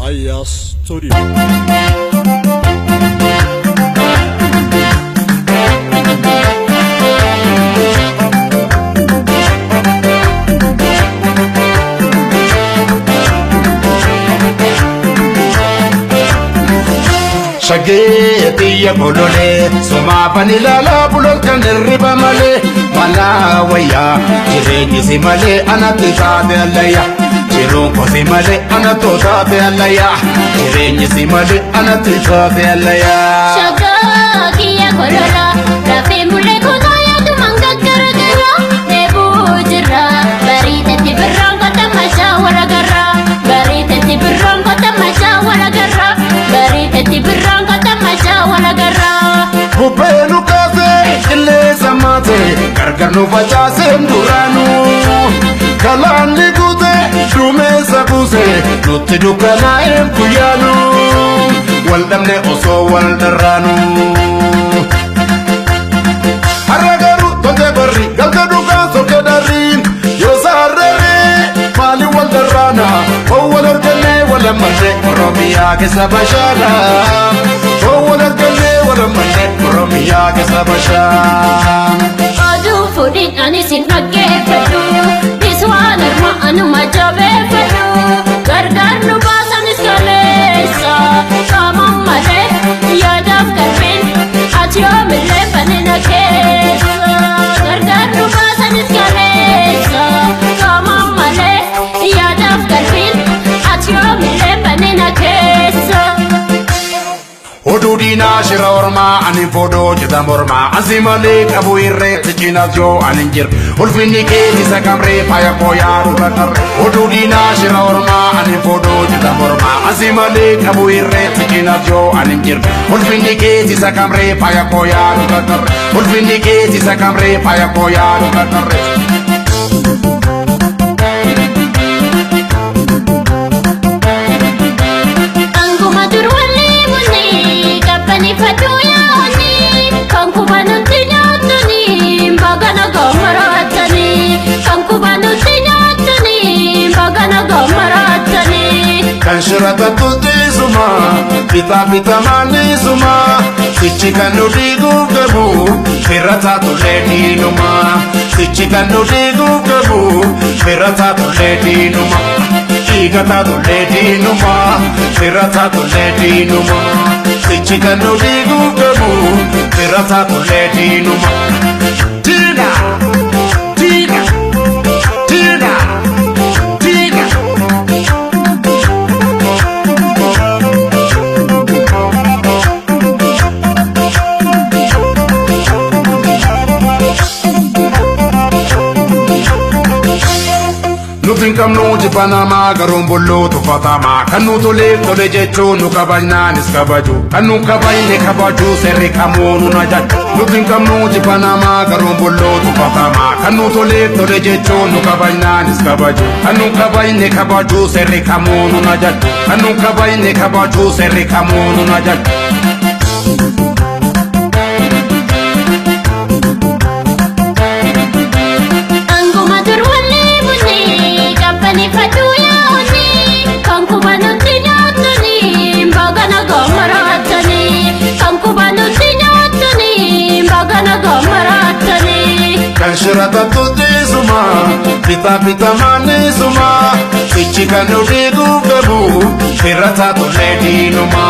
Aya Studio. Shaggee xiyya bololee somaafan ilaalaa buloon kan hirriba malee mana wayyaa jireenyi si malee anatti taate allayyaa jiruun koo si malee anatti taate allayyaa jireenyi si malee anatti taate allayyaa. Shaggee kiyya kolola rafee mulee kutaa yaadumaan gaggaragara deebuu jira bariitetti birraan kota mashaa waragarra bariitetti birraan kota mashaa waragarra bariitetti birraan kota mashaa waragarra. Bubbee nu kaasee qilleensa maatee gargar nu facaaseen duraanuu galaanni guutee dumeessa buusee nutti dukkanaa'een guyyaanuu wal dhabne osoo wal dharraanuu. Har'a garuu tolte barri galga dhugaa sokke darriin yoo saarree maaliin wal dharraana hoo wal argannee wal hammannee Oromiyaa keessa bashaana hoo wal argannee wal hammannee Oromiyaa keessa bashaana. Oduu fuudhin ani sin dhaggeeffadhu Biswaan arma anuma jabeeffadhu Gargaar nu baasanis kaleessa Qaamaan malee yaadaaf qalbiin ati yoomillee banina keessa Gargaar nu baasanis kaleessa Qaamaan malee yaadaaf qalbiin ati yoomillee banina keessa. Oduu diinaa shira ormaa ani fodoo jeta mormaa ansi malee qabu irree sichinas yoo ani hin jirre ulfinni keessa kamree faaya koo yaadu qarre. Oduu diinaa shira ormaa ani fodoo jeta mormaa ansi malee qabu irree sichinas yoo ani hin jirre ulfinni keessa kamree faaya koo yaadu qarre. Ulfinni keessa kamree faaya koo yaadu qarre. Anguma dur walii bunni qabbanifadhu yaa'onni kan quba nutti nyaatani bagana gammaraatani kan quba nutti nyaatani bagana gammaraatani. Kan shirata tutisuma bitaa bitamaanisuma sichi kan nu diiguuf gabu fira taatullee diinuma sichi kan nu diiguuf gabu fira taatullee diinuma dhiiga taatullee diinuma fira taatullee diinuma sichi kan nu diiguuf gabu fira taatullee diinuma. Diina! Diina! Diina! Diina! Nuti hin qabnu jibbanamaa garuun bulloo tuffatamaa kan nu toleef tole jechuun nu kabajnaanis kabaju kan nu kabajne kabaju seerri kamuu nu ajaju. Nuti hin qabnu jibbanamaa garuun bulloo tuffatamaa kan nu toleef tole jechuun nu kabajnaanis kabaju kan nu kabajne kabaju seerri kamuu nu ajaju kan nu kabajne kabaju seerri kamuu nu ajaju. Anguma dur walii bunni qabbanifadhu yaa'onni kan quba nutti nyaatani bagana gammaraatani kan quba nutti nyaatani bagana gammaraatani. Kan shirata tutisuma bitaa bitamaanisuma sichi kan nu diiguuf gabu fira taatullee diinuma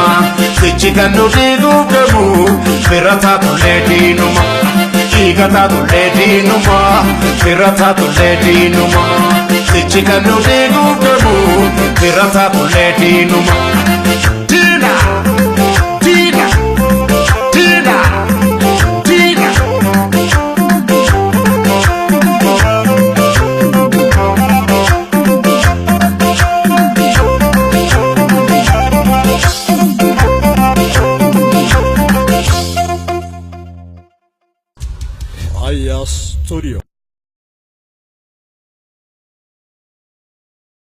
sichi kan nu diiguuf gabu fira taatullee diinuma dhiiga taatullee diinuma fira taatullee diinuma sichi kan nu diiguuf gabu fira taatullee diinuma. Diina! Diina! Diina! Diina! Aya Studio.